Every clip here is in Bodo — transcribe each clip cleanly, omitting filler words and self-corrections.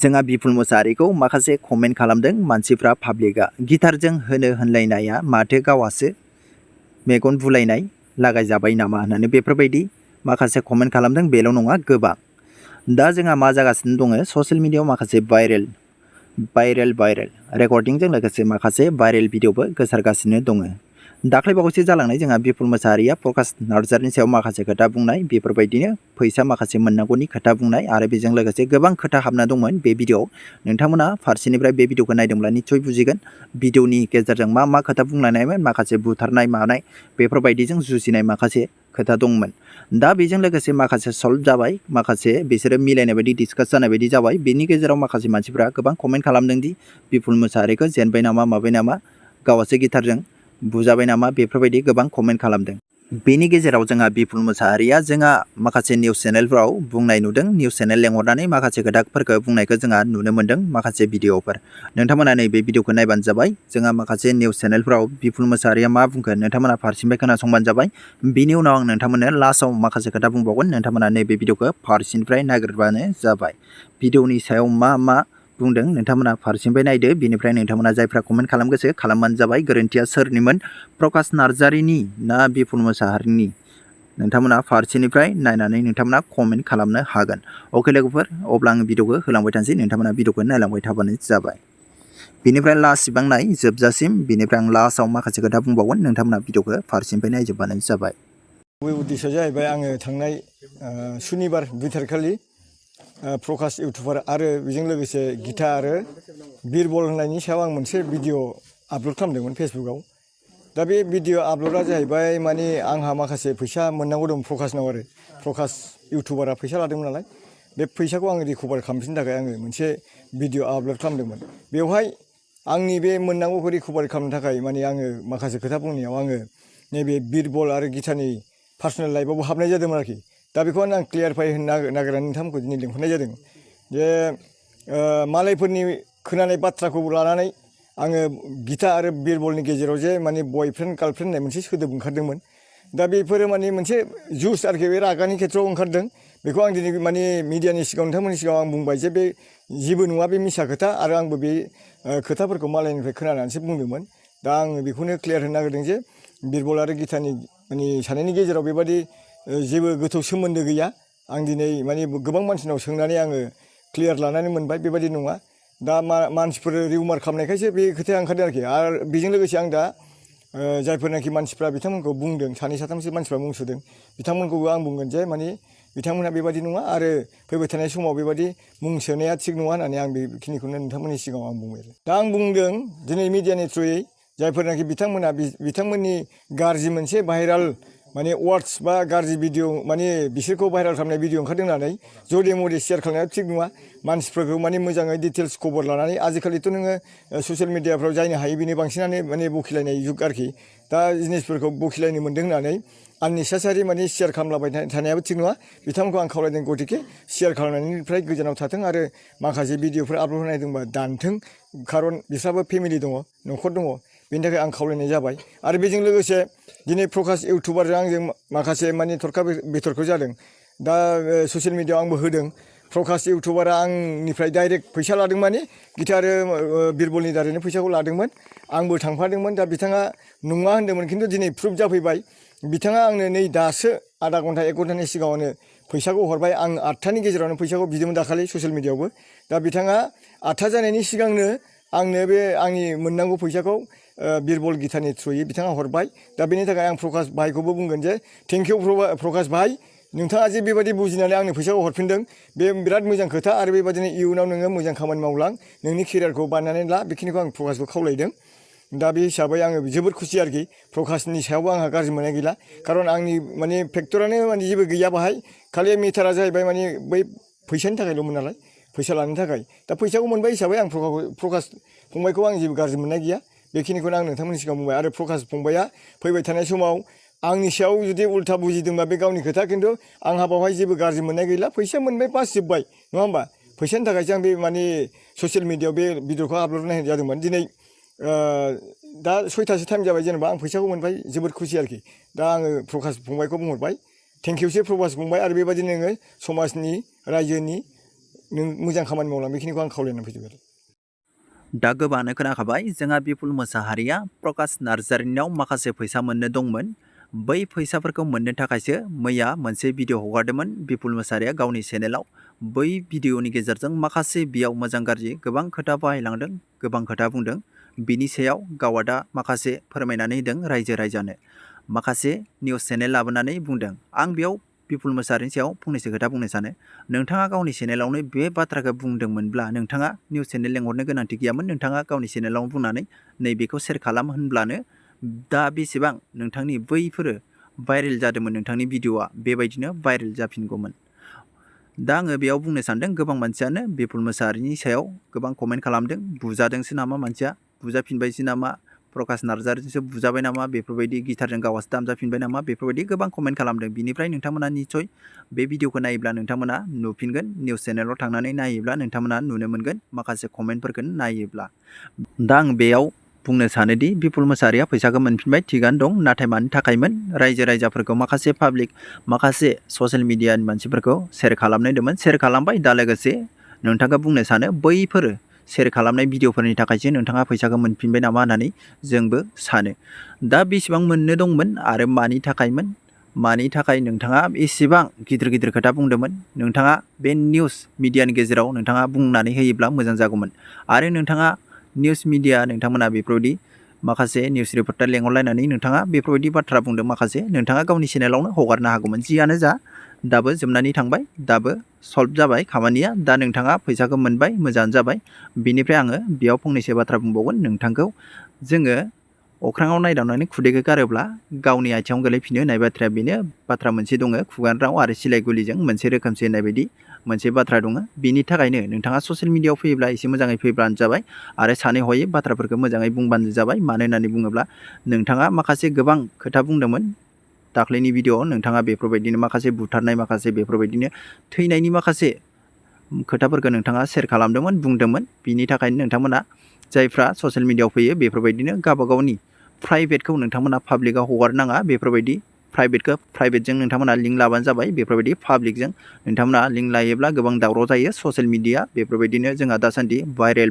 जोंहा बिपुल मोसाहारिखौ माखासे कमेन्ट खालामदों मानसिफ्रा पाब्लिकआ गिटारजों होनो होनलायनाया माथो गावासो मेगन बुलायनाय लागायजाबाय नामा होननानै बेफोरबायदि माखासे कमेन्ट खालामदों। बेल' नङा गोबां। दा जोंहा मा जागासिनो दङ ससियेल मिडियायाव माखासे भाइरेल रेकर्डिंजों लोगोसे माखासे भाइरेल भिडिअबो गोसारगासिनो दङ। दाख्लैबावैसो जालांनाय जोंहा बिपुल मोसाहारिया प्रकाश नार्जारिनि सायाव माखासे खोथा बुंनाय, बेफोरबायदिनो फैसा माखासे मोननांगौनि खोथा बुंनाय आरो बेजों लोगोसे गोबां खोथा हाबना दंमोन बे भिडिअआव। नोंथांमोना फारसेनिफ्राय बे भिडिअखौ नायदोंब्ला निस्सय बुजिगोन भिडिअनि गेजेरजों मा खोथा बुंलायनायमोन, माखासे बुथारनाय मानाय बेफोरबायदिजों जुजिनाय माखासे खोथा दंमोन। दा बेजों लोगोसे माखासे सल्भ जाबाय, माखासे बिसोरो मिलायनाय बायदि डिसकास जानाय बायदि जाबाय। बेनि गेजेराव माखासे मानसिफ्रा गोबां कमेन्ट खालामदों दि बिपुल मोसाहारिखौ जेनबाय नामा माबाय नामा, गावासो गिटारजों बुजाबाय नामा, बेफोरबायदि गोबां कमेन्ट खालामदों। बेनि गेजेराव जोंहा बिपुल मोसाहारिया जोंहा माखासे निउस चेनेलफ्राव बुंनाय नुदों, निउस चेनेल लेंहरनानै माखासे खोथाफोरखौ बुंनायखौ जोंहा नुनो मोन्दों माखासे भिडिअफोर। नोंथांमोना नैबे भिडिअखौ नायबानो जाबाय। जोंहा माखासे निउस चेनेलफ्राव बिपुल मोसाहारिया मा बुंखो नोंथांमोना फारसेनिफ्राय खोनासंबानो जाबाय। बिनि उनाव आं नोंथांमोननो लास्टआव माखासे खोथा बुंबावगोन, नोंथांमोना नैबे भिडिअखौ फारसेनिफ्राय नागिरबानो जाबाय। भिडिअनि सायाव मा बुंदों नोंथांमोना फारसेनिफ्राय नायदो, बेनिफ्राय नोंथांमोना जायफ्रा कमेन्ट खालाम गोसो खालामबानो जाबाय। गोरोन्थिया सोरनिमोन, प्रकाश नार्जारिनि ना बिपुल मोसाहारिनि, नोंथांमोना फारसेनिफ्राय नायनानै नोंथांमोना कमेन्ट खालामनो हागोन। अके लोगोफोर, अब्ला आं भिडिअखौ होलांबाय थानोसै, नोंथांमोना भिडिअखौ नायलांबाय थाबानो जाबाय। बेनिफ्राय लास्ट सिबां नाय जोबजासिम, बेनिफ्राय आं लास्टआव माखासे खोथा बुंबावगोन, नोंथांमोना भिडिअखौ फारसेनिफ्राय नायजोबबानो जाबाय। गुबै उद्देश्यआ जाहैबाय आङो थांनाय सुनिबार 2 तारिख खालि प्रकाश इउटुबार आरो बेजों लोगोसे गिता आरो बिरबल होननायनि सायाव आं मोनसे भिडिअ आपल'ड खालामदोंमोन फेसबुकआव। दा बे भिडिअ आपल'डआ जाहैबाय माने आंहा माखासे फैसा मोननांगौ दं प्रकाशनाव, आरो प्रकाश इउटुबारा फैसा लादोंमोन नालाय, बे फैसाखौ आङो रिकभार खालामफिननो थाखाय आङो मोनसे भिडिअ आपल'ड खालामदोंमोन। बेवहाय आंनि बे मोननांगौखौ रिकभार खालामनो थाखाय माने आङो माखासे खोथा बुंनायाव आङो नैबे बिरबल आरो गितानि पार्सनेल लाइफआवबो हाबनाय जादोंमोन आरोखि। दा बेखौ आं क्लियारफाइ होनो नागिरनानै नोंथांमोनखौ दिनै लिंहरनाय जादों जे मालायफोरनि खोनानाय बाथ्राखौ लानानै आङो गिता आरो बिरबलनि गेजेराव जे माने बयफ्रेन्ड गार्लफ्रेन्ड होननाय मोनसे सोदोब ओंखारदोंमोन। दा बेफोरो माने मोनसे जुस आरोखि, बे रागानि खेथ्रआव ओंखारदों। बेखौ आं दिनै माने मिडियानि सिगाङाव नोंथांमोननि सिगाङाव आं बुंबाय जे बे जेबो नङा, बे मिसा खोथा, आरो आंबो बे खोथाफोरखौ मालायनिफ्राय खोनानानैसो बुंदोंमोन। दा आङो बेखौनो क्लियार होनो नागिरदों जे बिरबल आरो गितानि माने सानैनि गेजेराव बेबादि जेबो गोथौ सोमोन्दो गैया। आं दिनै माने गोबां मानसिनाव सोंनानै आङो क्लियार लानानै मोनबाय बेबादि नङा। दा मानसिफोर रिउमार खालामनायखायसो बे खोथाया ओंखारदों आरोखि। आरो बेजों लोगोसे आं दा जायफोरनाखि मानसिफ्रा बिथांमोनखौ बुंदों, 2-3सो मानसिफ्रा मुं सुदों, बिथांमोनखौबो आं बुंगोन जे माने बिथांमोनहा बेबादि नङा, आरो फैबाय थानाय समाव बेबादि मुं सोनाया थिग नङा होननानै आं बेखिनिखौनो नोंथांमोननि सिगाङाव आं बुंबाय। दा आं बुंदों दिनै मिडियानि थ्रुयै जायफोरनाखि बिथांमोना बिथांमोननि गाज्रि मोनसे भाइराल माने वार्डस बा गाज्रि भिडिअ माने बिसोरखौ भाइराल खालामनाय भिडिअ ओंखारदों होननानै जदे मदे शेयार खालामनाया थिग नङा। मानसिफोरखौ माने मोजाङै डिटेल्स खबर लानानै, आजिखालिथ' नोङो ससियेल मिडियाफ्राव जायनो हायो बेनो बांसिनानो माने बखिलायनाय जुग आरोखि। दा जिनिसफोरखौ बखिलायनो मोन्दों होननानै आननेसेसारि माने शेयार खालामलाबाय थानायाबो थिग नङा। बिथांमोनखौ आं खावलायदों गतिके शेयार खालामनायनिफ्राय गोजानाव थाथों, आरो माखासे भिडिअफोर आपल'ड होनाय दंबा दानथों, खारन बिस्राबो फेमिलि दङ, न'खर दङ, बेनि थाखाय आं खावलायनाय जाबाय। आरो बेजों लोगोसे दिनै प्रकाश इउटुबारजों आंजों माखासे माने थरखा बिथरख जादों। दा ससियेल मिडियायाव आंबो होदों, प्रकाश इउटुबारा आंनिफ्राय डाइरेक्ट फैसा लादों, माने गिता आरो बिरबलनि दारैनो फैसाखौ लादोंमोन। आंबो थांफादोंमोन। दा बिथाङा नङा होन्दोंमोन, खिन्थु दिनै प्रुफ जाफैबाय। बिथाङा आंनो नै दासो आधा घन्टा 1 घन्टानि सिगाङावनो फैसाखौ हरबाय। आं 8थानि गेजेरावनो फैसाखौ बिदोंमोन दाखालि ससियेल मिडियायावबो। दा बिथाङा 8था जानायनि सिगांनो आंनो बे आंनि मोननांगौ फैसाखौ बिरबल गितानि थ्रुयै बिथाङा हरबाय। दा बेनि थाखाय आं प्रकाश भाइखौबो बुंगोन जे थेंक इउ प्रकाश भाइ, नोंथाङा जे बेबायदि बुजिनानै आंनो फैसाखौ हरफिनदों, बे बिराद मोजां खोथा। आरो बेबायदिनो इयुनाव नोङो मोजां खामानि मावलां, नोंनि केरियारखौ बानायनानै ला, बेखिनिखौ आं प्रकाशखौ खावलायदों। दा बे हिसाबै आङो जोबोद खुसि आरोखि। प्रकाशनि सायावबो आंहा गाज्रि मोननाय गैला, खारन आंनि माने फेक्टरानो माने जेबो गैया बाहाय। खालि मेटारा जाहैबाय माने बै फैसानि थाखायल'मोन नालाय, फैसा लानो थाखाय। दा फैसाखौ मोनबाय हिसाबै आं प्रकाश फंबायखौ आं जेबो गाज्रि मोननाय गैया। बेखिनिखौनो आं नोंथांमोननि सिगाङाव बुंबाय। आरो प्रकाश फंबाया फैबाय थानाय समाव आंनि सायाव जुदि उल्था बुजिदोंबा बे गावनि खोथा, खिन्थु आंहा बावहाय जेबो गाज्रि मोननाय गैला। फैसा मोनबाय, बास जोब्बाय, नङा होमबा? फैसानि थाखायसो आं बे माने ससियेल मिडियायाव बे भिडिअखौ आपल'ड होनाय जादोंमोन। दिनै दा 6थासो टाइम जाबाय, जेनेबा आं फैसाखौ मोनबाय, जोबोद खुसि आरोखि। दा आङो प्रकाश फंबायखौ बुंहरबाय, थेंक इउसै प्रकाश फंबाय। आरो बेबायदिनो नोङो समाजनि, रायजोनि नों मोजां खामानि मावलां बेखिनिखौ आं खावलायनानै फैजोबबाय आरो। दा गोबाङानो खोनाखाबाय जोंहा बिपुल मोसाहारिया प्रकाश नार्जारिनाव माखासे फैसा मोननो दंमोन। बै फैसाफोरखौ मोननो थाखायसो मैया मोनसे भिडिअ हगारदोंमोन बिपुल मोसाहारिया गावनि चेनेलाव। बै भिडिअनि गेजेरजों माखासे बेयाव मोजां गाज्रि गोबां खोथा बाहायलांदों, गोबां खोथा बुंदों। बिनि सायाव गावआ दा माखासे फोरमायनानै होदों रायजो राजानो। माखासे निउस चेनेल लाबोनानै बुंदों। आं बेयाव बिपुल मोसाहारिनि सायाव फंनैसो खोथा बुंनो सानो। नोंथाङा गावनि चेनेलावनो बे बाथ्राखौ बुंदोंमोनब्ला नोंथाङा निउस चेनेल लेंहरनो गोनांथि गैयामोन। नोंथाङा गावनि चेनेलावनो बुंनानै नैबेखौ शेयार खालाम होनब्लानो दा बेसेबां नोंथांनि बैफोरो भाइरेल जादोंमोन, नोंथांनि भिडिअआ बेबायदिनो भाइरेल जाफिनगौमोन। दा आङो बेयाव बुंनो सानदों गोबां मानसियानो बिपुल मोसाहारिनि सायाव गोबां कमेन्ट खालामदों। बुजादोंसो नामा मानसिया, बुजाफिनबायसो नामा, प्रकाश नार्जारिजोंसो बुजाबाय नामा, बेफोरबायदि गिटारजों गावासो दामजाफिनबाय नामा, बेफोरबायदि गोबां कमेन्ट खालामदों। बिनिफ्राय नोंथांमोना निस्सय बे भिडिअखौ नायोब्ला नोंथांमोना नुफिनगोन। निउस चेनेलाव थांनानै नायोब्ला नोंथांमोना नुनो मोनगोन माखासे कमेन्टफोरखौ नायोब्ला। दा आं बेयाव बुंनो सानोदि बिपुल मोसाहारिया फैसाखौ मोनफिनबाय, थिगानो दं। नाथाय मानि थाखायमोन रायजो राजाफोरखौ माखासे पाब्लिक, माखासे ससियेल मिडियानि मानसिफोरखौ शेयार खालामनो होदोंमोन, शेयार खालामबाय। दा लोगोसे नोंथांखौ बुंनो सानो बैफोर शेयार खालामनाय भिडिअफोरनि थाखायसो नोंथाङा फैसाखौ मोनफिनबाय नामा होननानै जोंबो सानो। दा बेसेबां मोननो दंमोन आरो मानि थाखायमोन, मानि थाखाय नोंथाङा एसेबां गिदिर गिदिर खोथा बुंदोंमोन, नोंथाङा बे निउस मिडियानि गेजेराव नोंथाङा बुंनानै होयोब्ला मोजां जागौमोन। आरो नोंथाङा निउस मिडिया नोंथांमोना बेफोरबायदि माखासे निउस रिपर्टार लेंहरलायनानै नोंथाङा बेफोरबायदि बाथ्रा बुंदों माखासे, नोंथाङा गावनि चेनेलावनो हगारनो हागौमोन। जियानो जा दाबो जोबनानै थांबाय, दाबो सल्भ जाबाय खामानिया। दा नोंथाङा फैसाखौ मोनबाय, मोजाङानो जाबाय। बिनिफ्राय आङो बेयाव फंनैसो बाथ्रा बुंबावगोन नोंथांखौ। जोङो अख्राङाव नायदावनानै खुदैखौ गारोब्ला गावनि आथिङाव गोलैफिनो होननाय बाथ्राया बेनो। बाथ्रा मोनसे दङ, खुगानि राव आरो सिलाय गुलिजों मोनसे रोखोमसे होननाय बायदि मोनसे बाथ्रा दङ। बिनि थाखायनो नोंथाङा ससियेल मिडियायाव फैयोब्ला एसे मोजाङै फैब्लानो जाबाय आरो सानै हयै बाथ्राफोरखौ मोजाङै बुंबानो जाबाय। मानो होननानै बुङोब्ला नोंथाङा माखासे गोबां खोथा बुंदोंमोन दाख्लैनि भिडिअआव। नोंथाङा बेफोरबायदिनो माखासे बुथारनाय, माखासे बेफोरबायदिनो थैनायनि माखासे खोथाफोरखौ नोंथाङा शेयार खालामदोंमोन, बुंदोंमोन। बिनि थाखायनो नोंथांमोना जायफ्रा ससियेल मिडियायाव फैयो बेफोरबायदिनो गावबा गावनि प्राइभेटखौ नोंथांमोना पाब्लिकआव हगारनाङा। बेफोरबायदि प्राइभेटखौ प्राइभेटजों नोंथांमोना लिंक लाबानो जाबाय। बेफोरबायदि पाब्लिकजों नोंथांमोना लिंक लायोब्ला गोबां दावराव जायो ससियेल मिडिया। बेफोरबायदिनो जोंहा दासान्दि भाइरेल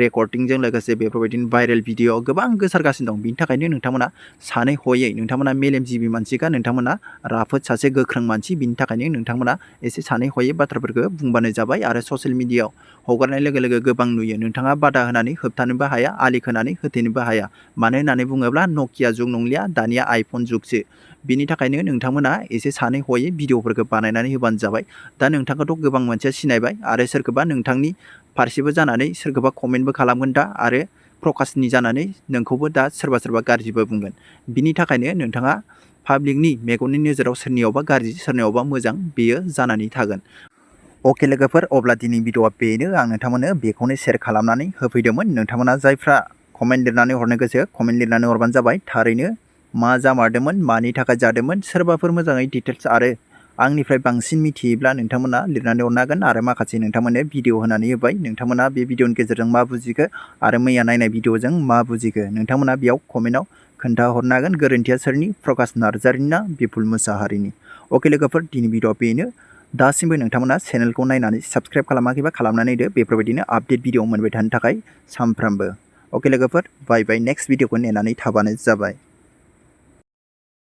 रेकर्डिंजों लोगोसे बेफोरबायदिनो भाइरेल भिडिअ गोबां गोसारगासिनो दं। बिनि थाखायनो नोंथांमोना सानै हयै, नोंथांमोना मेलेमजिबि मानसिखा, नोंथांमोना राफोद सासे गोख्रों मानसि। बिनि थाखायनो नोंथांमोना एसे सानै हयै बाथ्राफोरखौ बुंबानो जाबाय। आरो ससियेल मिडियायाव हगारनाय लोगो लोगो गोबां नुयो, नोंथाङा बादा होनानै होबथानोबो हाया, आलि खोनानै होथेनोबो हाया। मानो होननानै बुङोब्ला नकिया जुग नंलिया, दानिया आइफन जुगसो। बिनि थाखायनो नोंथांमोना एसे सानै हयै भिडिअफोरखौ बानायनानै होबानो जाबाय। दा नोंथांखौथ' गोबां मानसिया सिनायबाय आरो सोरखौबा नोंथांनि फारसेबो जानानै सोरखौबा कमेन्टबो खालामगोन दा, आरो प्रकाशनि जानानै नोंखौबो दा सोरबा सोरबा गाज्रिबो बुंगोन। बिनि थाखायनो नोंथाङा पाब्लिकनि मेगननि नोजोराव सोरनियावबा गाज्रि सोरनियावबा मोजां बेयो जानानै थागोन। अके लोगोफोर, अब्ला दिनै भिडिअआ बेनो। आं नोंथांमोननो बेखौनो शेयार खालामनानै होफैदोंमोन। नोंथांमोना जायफ्रा कमेन्ट लिरनानै हरनो गोसो कमेन्ट लिरनानै हरबानो जाबाय। थारैनो मा जामारदोंमोन, मानि थाखाय जादोंमोन, सोरबाफोर मोजाङै डिटेल्स आरो आंनिफ्राय बांसिन मिथियोब्ला नोंथांमोना लिरनानै हरनो हागोन। आरो माखासे नोंथांमोननो भिडिअ होनानै होबाय, नोंथांमोना बे भिडिअनि गेजेरजों मा बुजिखो आरो मैया नायनाय भिडिअजों मा बुजिखो नोंथांमोना बेयाव कमेन्टआव खोन्थाहरनो हागोन। गोरोन्थिया सोरनि, प्रकाश नार्जारिनि ना बिपुल मोसाहारिनि? अके लोगोफोर, दिनै भिडिअआ बेनो। दासिमबो नोंथांमोना चेनेलखौ नायनानै साबस्क्राइब खालामाखैबा खालामनानै होदो, बेफोरबायदिनो आपडेट भिडिअ मोनबाय थानो थाखाय सानफ्रामबो। अके लोगोफोर, बाय बाय। नेक्स्ट भिडिअखौ नेनानै थाबानो जाबाय।